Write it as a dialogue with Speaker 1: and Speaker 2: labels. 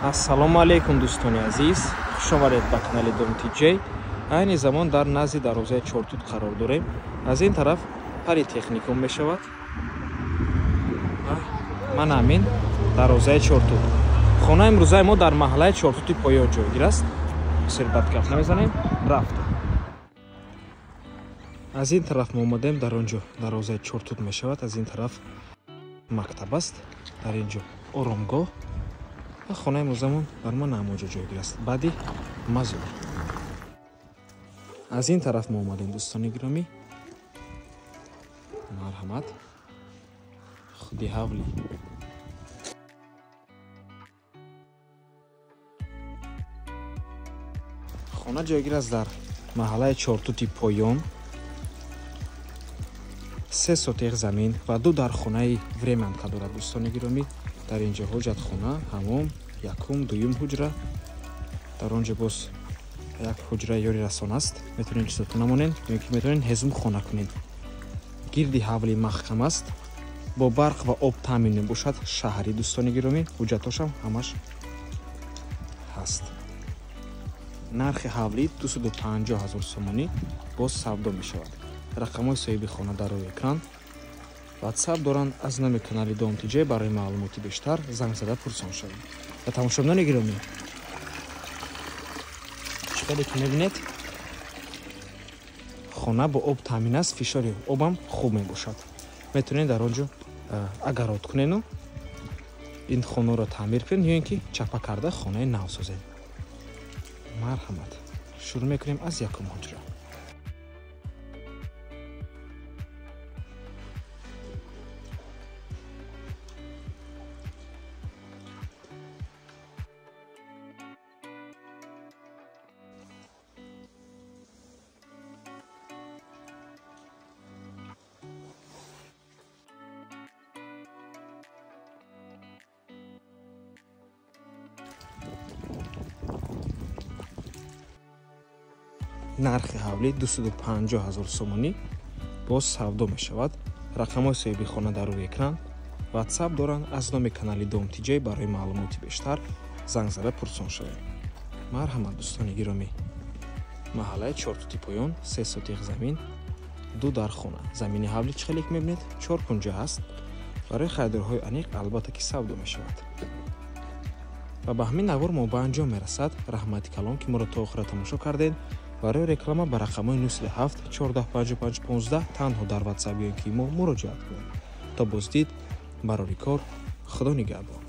Speaker 1: Ассалому алайкум, дӯстони азиз, хуш омадед ба канали Дом ТЖ. Айни замон дар назди дарвозаи Чортут қарор дорем. Аз ин тараф политехникум мешавад. Ман ҳамин дарвозаи Чортут. Хонаи имрӯзаи мо дар маҳаллаи Чортути поён ҷойгир аст. Бисёр бад гап намезанем, рафтем. Аз ин тараф мо омадем, дар он ҷо дарвозаи Чортут мешавад. Аз ин тараф мактаб аст, дар ин ҷо оромгоҳ. Хонаи имрӯзамон дар ман ҳамон ҷо ҷойгир аст, баъди мазор. Аз ин тараф мо омадем, дӯстони гиромӣ. Марҳамат, худи ҳавлӣ. Хона ҷойгир аст дар маҳаллаи Чортути поён. 3 сотиқ замин ва 2 дархонаи времянка дорад, дӯстони гиромӣ. Дар ин ҷо ҳоҷатхона, ҳамом, якум, дуюм ҳуҷра. Дар он ҷо боз як ҳуҷраи ёрирасон аст. Метавонед чизотон намонед, ё ки метавонед ҳезум хона кунед. Гирди ҳавли маҳкам аст, бо барқ ва об таъмин мебошад. Шаҳри, дӯстони гиромӣ, ҳуҷҷатошам ҳамаш ҳаст. Нархи ҳавлӣ 250 000 сомонӣ боз савдо мешавад. Рақамҳои соҳиби хона дар рӯи экран. WhatsApp доранд. Аз номи канали Дом ТЖ барои маълумоти бештар занг зада пурсон шавед. Ва тамошобинони гиромӣ, чӣ хеле ки мебинед, хона бо об таъмин аст, фишори обам хуб мебошад. Метавонед дар он ҷо агарот кунену ин хонаро таъмир кунед, ё ин ки чапа карда хонаи нав созед. Марҳамат, шурӯъ мекунем аз якум ҳуҷра. Нархи ҳавлӣ 250 000 сомонӣ боз савдо мешавад. Рақамҳои соҳиби хона дар рӯи экран. WhatsApp доранд. Аз номи канали Дом ТЖ барои маълумоти бештар занг зада пурсон шавед. Марҳамат, дӯстони гиромӣ. Маҳаллаи Чортути поён, 3 сотиқ замин, 2 дархона. Замини ҳавлӣ чӣ хеле ки мебинед, 4 кунҷа ҳаст. Барои харидорҳои аниқ албатта ки савдо мешавад. Ва ба ҳамин навор мо ба анҷом мерасад. Раҳмати калон ки моро то охира тамошо кардед. Барои реклама ба рақамҳои 97 14 55 15 танҳо дар WhatsApp ё ки мо муроҷиат кунед. То боздид, барори кор, Худо нигаҳбон.